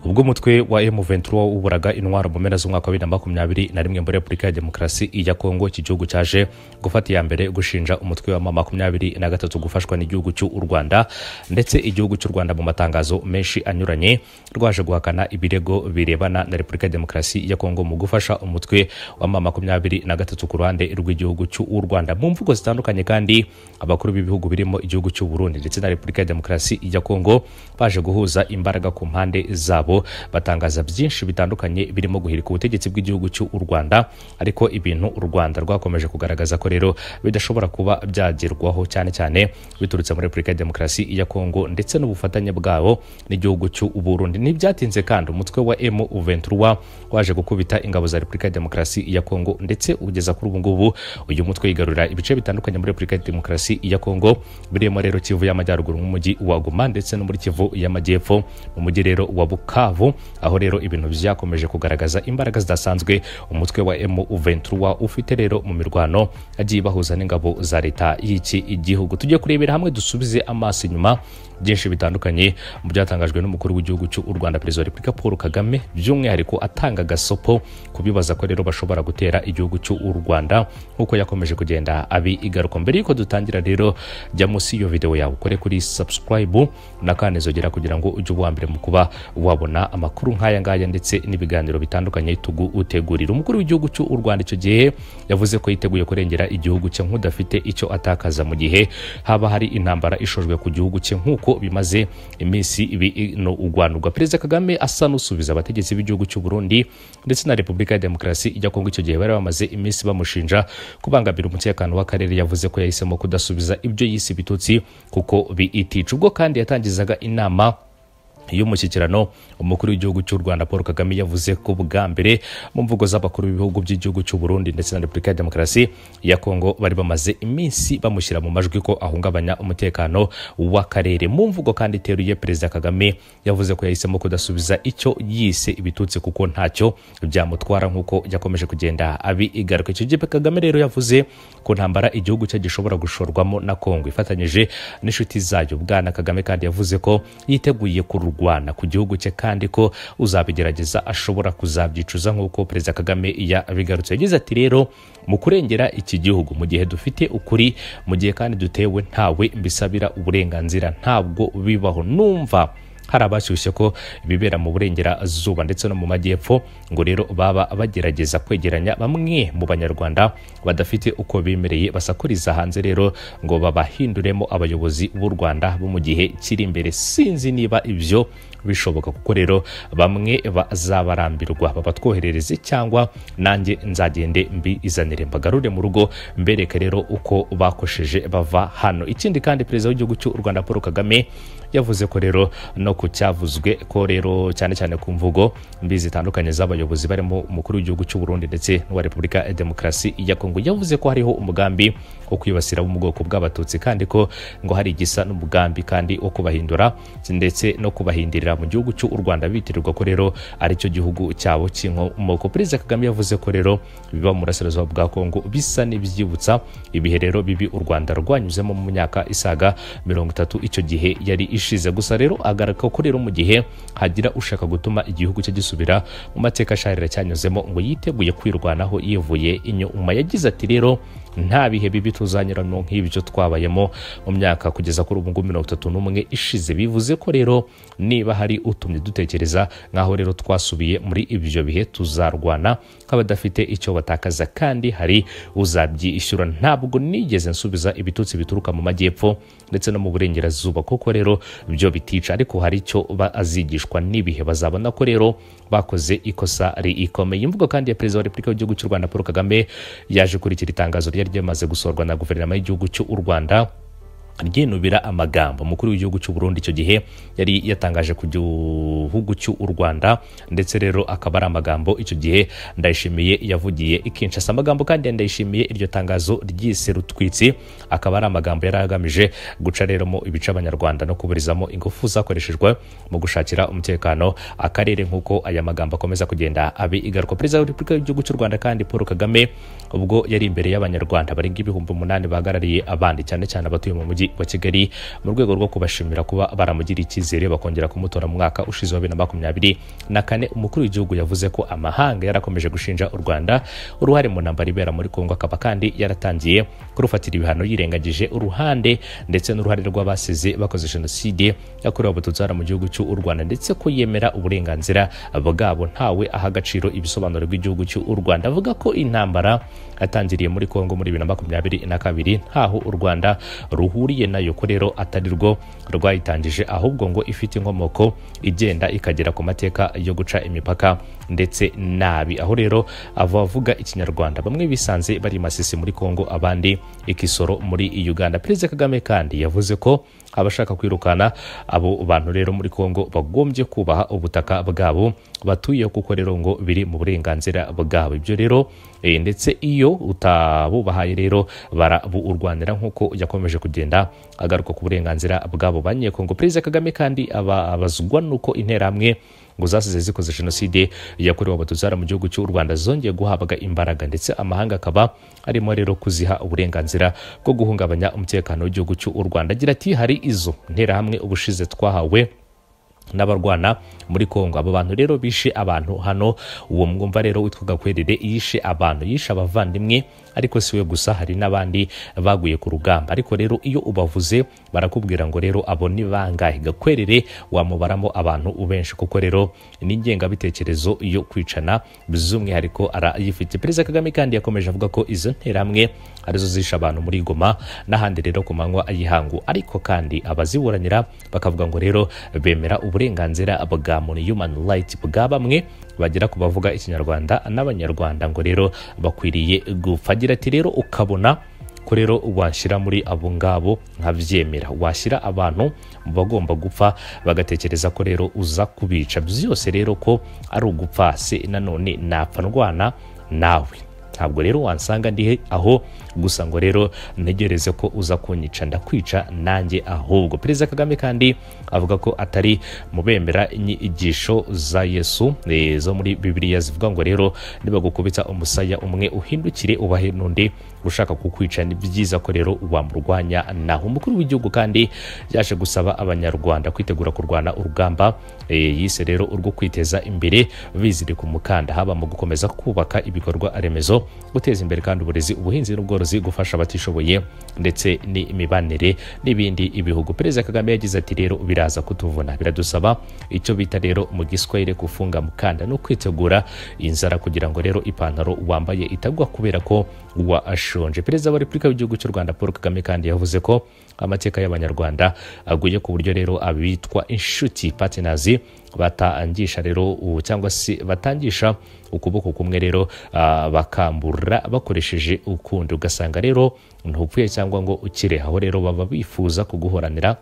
Ubwo umutwe wa M23 uburaga intwaro mu mpera z'umwaka wa 2021 muri Repubulika ya Demokarasi ya Kongo, iki gihugu cyaje gufata iya mbere gushinja umutwe wa M23 gufashwa n'igihugu cy'u Rwanda, ndetse igihugu cy'u Rwanda mu matangazo menshi anyuranye rwaje guhakana ibirego birebana na Repubulika ya Demokarasi ya Kongo mu gufasha umutwe wa M23 ku ruhande rw'igihugu cy'u Rwanda. Mu mvugo zitandukanye kandi abakuru b'ibihugu birimo igihugu cy'u Burundi ndetse na Repubulika ya Demokarasi ya Kongo baje guhuza imbaraga ku mpande zabo, batangaza byinshi bitandukanye birimo guhirika ubutegetsi bw'igihugu cy'u Rwanda, ariko ibintu u Rwanda rwakomeje kugaragaza ko rero bidashobora kuba byagerwaho, cyane cyane biturutse muri Repubulika ya Demokarasi ya Kongo ndetse n'ubufatanye bwabo n'igihugu cy'u Burundi. Ntibyatinze kandi umutwe wa M23 waje gukubita ingabo za Repubulika ya Demokarasi ya Kongo, ndetse ugeza kuri ubu ngubu uyu mutwe yigarurira ibice bitandukanye muri Repubulika ya Demokarasi ya Kongo birimo rero Kivu y'Amajyaruguru mu mujyi wa Goma ndetse no muri Kivu y'Amajyepfo mu mujyi rero wa Bukavu, aho rero ibintu byakomeje kugaragaza imbaraga zidasanzwe umutwe wa M23 ufite rero mu mirwano agiye bahuza n'ingabo za leta y'iki igihugu. Tujye kurebera hamwe dusubize amaso inyuma byinshi bitandukanye mu byatangajwe n'umukuru w'igihugu cy'u Rwanda Perezida wa Repubulika Paul Kagame, by'umwihariko atanga gasopo kubibaza ko rero bashobora gutera igihugu cy'u Rwanda nkuko yakomeje kugenda abigaruka. Mbere yuko dutangira rero jya munsi iyo video yawe ukore kuri subscribe na kandi zogera kugira ngo ujye uwa mbere mu kuba wabona amakuru nk'aya ngaya ndetse n'ibiganiro bitandukanye tugutegurira. Umukuru w'igihugu cy'u Rwanda icyo gihe yavuze ko yiteguye kurengera igihugu cye nk'udafite icyo atakaza mu gihe haba hari intambara ishojwe ku gihugu cye nkuko bimaze iminsi no ugwanurwa. Perezida Kagame asa n'usubiza abategetsi b'igihugu cy'u Burundi ndetse na Repubulika ya Demokarasi ya Kongo icyo gihe bari bamaze iminsi bamushinja kubangamira umutekano w'akarere, yavuze ko yahisemo kudasubiza ibyo yise ibitutsi kuko biitica. Ubwo kandi yatangizaga inama y'umushyikirano, umukuru w'igihugu cy'u Rwanda Paul Kagame yavuze ko bwa mbere mu mvugo z'abakuru b'ibihugu by'igihugu cy'u Burundi ndetse na Repubulika ya Demokarasi ya Kongo bari bamaze iminsi bamushyira mu majwi ko ahungabanya umutekano w'akarere. Mu mvugo kandi iteruye, Perezida Kagame yavuze ko yahisemo kudasubiza icyo yise ibitutsi kuko ntacyo byamutwara nkuko yakomeje kugenda abigaruka. Icyo gihe Kagame rero yavuze ko ntambara igihugu cye gishobora gushorwamo na Kongo ifatanyije n'inshuti zayo. Bwana Kagame kandi yavuze ko yiteguye kurwana ku gihugu cye kandi ko uzabigerageza ashobora kuzabyicuza nkuko Perezida Kagame yabigarutse. Yagize ati rero mu kurengera iki gihugu mu gihe dufite ukuri, mu gihe kandi dutewe, ntawe mbisabira uburenganzira, ntabwo bibaho. Numva hari abashyushye ko ibibera mu burengerazuba ndetse no mu majyepfo ngo rero baba bagerageza kwegeranya bamwe mu banyarwanda badafite uko bemereye basakuriza hanze rero ngo babahinduremo abayobozi b'u Rwanda bo mu gihe kiri imbere. Sinzi niba ibyo bishoboka kuko rero bamwe bazabarambirwa babatwoherereze cyangwa nanjye nzagende mbizanire mbagarure mu rugo mbereke rero uko bakosheje bava hano. Ikindi kandi Perezida w'igihugu cy'u Rwanda Paul Kagame yavuze ko rero no ku cyavuzwe ko rero cyane cyane ku mvugo mbi zitandukanye z'abayobozi barimo umukuru w'igihugu cy'u Burundi ndetse n'uwa Repubulika ya Demokarasi ya Kongo, yavuze ko hariho umugambi wo kwibasira mu bwoko bw'abatutsi kandi ko ngo hari igisa n'umugambi kandi wo kubahindura ndetse no kubahindirira mu gihugu cy'u Rwanda bitirirwa ko rero ari cyo gihugu cyabo cy'inkomoko. Perezida Kagame yavuze ko rero biba mu burasirazuba bwa Kongo bisa n'ibyibutsa ibihe rero bibi u Rwanda rwanyuzemo mu myaka isaga 30 icyo gihe yari ishize. Gusa rero agaruka ko rero mu gihe hagira ushaka gutuma igihugu cye gisubira mu mateka asharira cyanyuzemo ngo yiteguye kwirwanaho yivuye inyuma. Yagize ati rero nta bihe bibi tuzanyuramo nk'ibyo twabayemo mu myaka kugeza kuri ubu ngubu 31 ishize. Bivuze ko rero niba hari utumye dutekereza nkaho rero twasubiye muri ibyo bihe tuzarwana nk'abadafite icyo batakaza kandi hari uzabyishyura. Ntabwo nigeze nsubiza ibitutsi bituruka mu majyepfo ndetse no mu burengerazuba kuko rero byo bitica, ariko hari icyo bazigishwa n'ibihe bazabona ko rero bakoze ikosa rikomeye. Imvugo kandi ya Perezida wa Repubulika y'igihugu cy'u Rwanda Paul Kagame yaje kurikira itangazo ryari ryamaze gusorwa na guverinoma y'igihugu cy'u Rwanda ryinubira amagambo umukuru w'igihugu cy'u Burundi icyo gihe yari yatangaje ku gihugu cy'u Rwanda, ndetse rero akaba ari amagambo icyo gihe Ndayishimiye yavugiye i Kinshasa. Amagambo kandi Ndayishimiye iryo tangazo ryise rutwitsi akaba ari amagambo yari agamije guca rero mu ibice abanyarwanda no kuburizamo ingufu zakoreshejwe mu gushakira umutekano akarere, nkuko aya magambo akomeza kugenda abigaruka. Perezida wa Repubulika y'igihugu cy'u Rwanda kandi Paul Kagame ubwo yari imbere y'abanyarwanda barenga 8,000 bahagarariye abandi cyane cyane abatuye mu mujyi mujyi wa Kigali mu rwego rwo kubashimira kuba baramugiriye icyizere bakongera kumutora mu mwaka ushize wa 2024. Umukuru w'igihugu yavuze ko amahanga yarakomeje gushinja u Rwanda uruhare mu ntambara ibera muri Kongo, akaba kandi yaratangiye kurufatira ibihano yirengagije uruhande ndetse n'uruhare rw'abasize bakoze jenoside yakorewe Abatutsi mu gihugu cy'u Rwanda, ndetse ko yemera uburenganzira bwabo ntawe aha agaciro ibisobanuro bw'igihugu cy'u Rwanda. Avuga ko intambara yatangiriye muri Kongo muri 2022 ntaho u Rwanda ruhuriye nayo, ko rero atari rwo rwayitangije ahubwo ngo ifite inkomoko igenda ikagera ku mateka yo guca imipaka ndetse nabi. Aho rero abavuga Ikinyarwanda bamwe bisanze bari Masisi muri Kongo, abandi Ikisoro muri Uganda. Perezida Kagame kandi yavuze ko abashaka kwirukana abo bantu rero muri Kongo bagombye kubaha ubutaka bwabo batuye, kuko rero ngo biri mu burenganzira bwabo. Ibyo rero ndetse iyo utabubahaye rero baraburwanira, nk'uko yakomeje kugenda agaruka ku burenganzira bwabo Banyekongo. Perezida Kagame kandi abazwa nuko interahamwe ngo zasize zikoze jenoside yakorewe Abatutsi mu gihugu cy'u Rwanda zongeye guhabwa imbaraga, ndetse amahanga akaba arimo rero kuziha uburenganzira bwo guhungabanya umutekano w'igihugu cy'u Rwanda. Agira ati hari izo nterahamwe ubushize twahawe n'abarwana muri Kongo, abo bantu rero bishe abantu hano. Uwo mwumva rero witwa Gakwerere yishe abantu, yishe abavandimwe, ariko siwe gusa, hari n'abandi baguye ku rugamba. Ariko rero iyo ubavuze barakubwira ngo rero abo ni bangahe. Gakwerere wamubaramo abantu benshi, kuko rero n'ingengabitekerezo yo kwicana by'umwihariko arayifite. Perezida Kagame kandi yakomeje avuga ko izo nterahamwe arizo zishe abantu muri Goma n'ahandi rero ku manywa y'ihangu, ariko kandi abaziburanira bakavuga ngo rero bemera uburenganzira bwa muntu, human right, bwa bamwe bagera ku bavuga Ikinyarwanda n'Abanyarwanda ngo rero bakwiriye gupfa. Agira ati rero ukabona ko rero washyira muri abo ngabo nkabyemera, washyira abantu mu bagomba gupfa bagatekereza ko rero uza kubica, byose rero ko ari ugupfa, se nanone napfa ndwana nawe, ntabwo rero wansanga ndi aho gusa ngo rero ntegereze ko uza kunyica, ndakwica nanjye ahubwo. Perezida Kagame kandi avuga ko atari mu bemera inyigisho za Yesu zo muri Bibiliya zivuga ngo rero nibagukubita umusaya umwe uhindukire ubahe n'undi ushaka kukwica, ni byiza ko rero wamurwanya naho. Umukuru w'igihugu kandi yaje gusaba Abanyarwanda kwitegura kurwana urugamba yise rero urwo kwiteza imbere bizirika umukanda, haba mu gukomeza kubaka ibikorwa remezo, guteza imbere kandi uburezi, ubuhinzi n'ubworozi, gufasha abatishoboye ndetse n'imibanire n'ibindi ibihugu. Perezida Kagame yagize ati rero biraza kutuvuna, biradusaba icyo bita rero mu Giswahili kufunga mukanda no kwitegura inzara kugira ngo rero ipantaro wambaye itagwa kubera ko washonje. Perezida wa Repubulika y'igihugu cy'u Rwanda Paul Kagame kandi yavuze ko amateka y'Abanyarwanda aguye ku buryo rero abitwa inshuti partners batangisha rero cyangwa se batangisha ukuboko kumwe rero bakambura bakoresheje ukundi, ugasanga rero ntupfuye cyangwa ngo ukire, aho rero baba bifuza kuguhoranira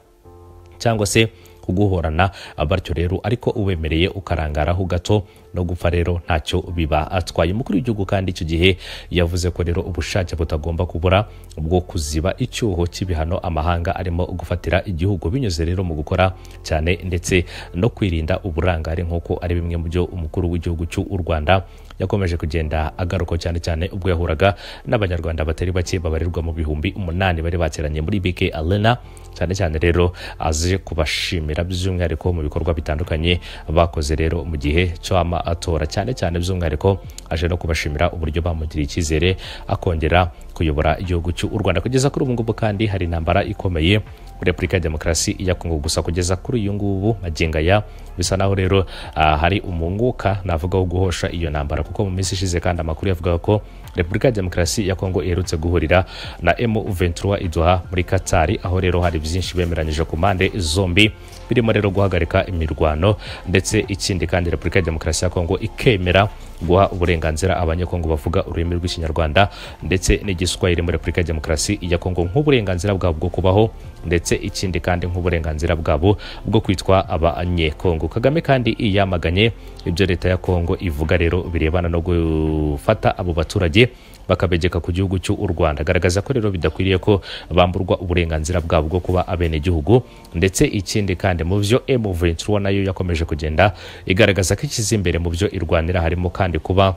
cyangwa se kuguhorana batyo rero, ariko ubemereye ukarangaraho gato no gupfa rero ntacyo biba atwaye. Umukuru w'igihugu kandi icyo gihe yavuze ko rero ubushake butagomba kubura bwo kuziba icyuho cy'ibihano amahanga arimo gufatira igihugu binyuze rero mu gukora cyane ndetse no kwirinda uburangare, nk'uko ari bimwe mu byo umukuru w'igihugu cy'u Rwanda yakomeje kugenda agaruka cyane cyane ubwo yahuraga n'Abanyarwanda batari bake babarirwa mu 8,000 bari bateranye muri BK Arena, cyane cyane rero aje kubashimira by'umwihariko mu bikorwa bitandukanye bakoze rero mu gihe cy'amatora, cyane cyane by'umwihariko aje no kubashimira uburyo bamugiriye icyizere akongera kuyobora igihugu cy'u Rwanda. Kugeza kuri ubu ngubu kandi hari intambara ikomeye muri Repubulika ya Demokarasi ya Kongo, gusa kugeza kuri uyu ngubu magingo aya bisa naho rero hari umunguka navuga wo guhosha iyo ntambara, kuko mu minsi ishize kandi amakuru yavugaga ko Repubulika ya Demokarasi ya Kongo iherutse guhurira na M23 i Doha muri Qatar, aho rero hari byinshi bemeranyije ku mpande zombi birimo rero guhagarika imirwano, ndetse ikindi kandi Repubulika ya Demokarasi ya Kongo ikemera guha uburenganzira Abanyekongo bavuga ururimi rw'Ikinyarwanda ndetse n'Igiswahili muri Repubulika ya Demokarasi ya Kongo nk'uburenganzira bwabo bwo kubaho, ndetse ikindi kandi nk'uburenganzira bwabo bwo kwitwa Abanyekongo. Kagame kandi yamaganye ibyo leta ya Kongo ivuga rero birebana no gufata abo baturage bakabegeka ku gihugu cy'u Rwanda, agaragaza ko rero bidakwiriye ko bamburwa uburenganzira bwabo bwo kuba abenegihugu. Ndetse ikindi kandi mu byo M23 nayo yakomeje kugenda igaragaza ko ikiza imbere mu byo irwanira harimo kandi kuba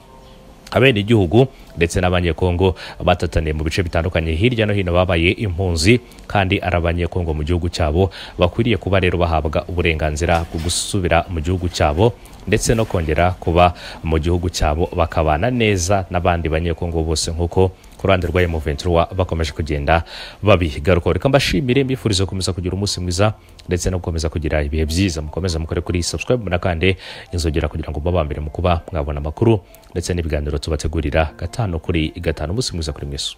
Abenegihugu ndetse n'Abanyekongo batataniye mu bice bitandukanye hirya no hino babaye impunzi kandi ari Abanyekongo mu gihugu cyabo, bakwiriye kuba rero bahabwa uburenganzira bwo gusubira mu gihugu cyabo ndetse no kongera kuba mu gihugu cyabo bakabana neza n'abandi Banyekongo bose, nk'uko ku ruhande rwa M23 bakomeje kugenda babigarukaho. Reka mbashimire, mbifurize gukomeza kugira umunsi mwiza ndetse no gukomeza kugira ibihe byiza. Mukomeze mukore kuri subscribe munakande inzogera kugira ngo mube mbere mu kuba mwabona amakuru ndetse n'ibiganiro tubategurira 5 kuri 5. Umunsi mwiza kuri mwese.